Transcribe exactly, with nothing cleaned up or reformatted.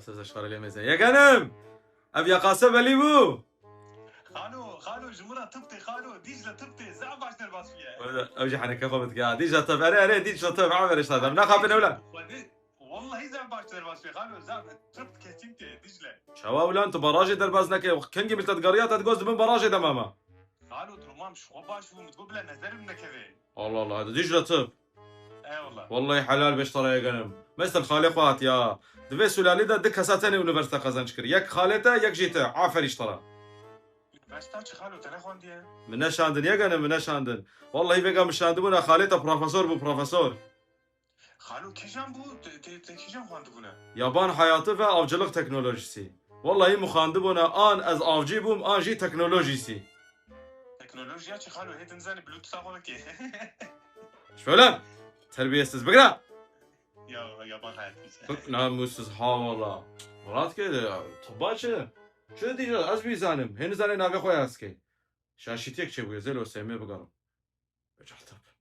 Siz eşxare lê mêze. Yegenim! Ev yaqase belî bû. Xalo, xalo, ji min re tip tê, xalo, Dîcle tip tê, zaf baş derbas bûye. Ew jî heneke xwe bidike. Dîcle tip, erê, erê, Dîcle tip, aferin işte. Em naxapin ewle. Xwedê, wallahî zaf baş derbas bûye, xalo, zaf tip kesin tê, Dîcle. Çawa ulan tu barajê derbas neke. Kengî millet geriya te digoz dibin barajê de mama. Xalo, durumam ji xwe baş bû, min digot bila nezerim nekeve. Allah Allah, hadi Dîcle tip. Eyvallah. Wallahî helal beş tara yegenim. Mesela xalê xwe hat ya. Divê Sûlalî de du kesa tenê unîversîte qezenc kir. Yek xalê te, yek jî te. Aferî ji te re. Unîversîta çi xalo, te nexwandiye? Min neşandin yegenim, min neşandin. Wallahî vêga min şandibûna xalê te profesor bû, profesor. Xalo, kîjan bû? Te, te, te kîjan xwendibûne? Yaban hayatı ve avcılık teknolojisi. Wallahî min xwendibûna an ez avcî bûm, an jî teknolojîsî. Teknolojiya çi xalo, hê din zanî Bluetooth'a xwe vekê. Şöyle. Terbiyesiz. Bigre. Ya, yaban hayatı ise. Namussuz ha valla. Murat kê de ya. Tıbba çi? Çi diyeceğiz? Ez bir zanim. Henüz zane nave koy eski. Şaşitiyek çebuye. Zelo sevmeye bakalım. Hocam tabii.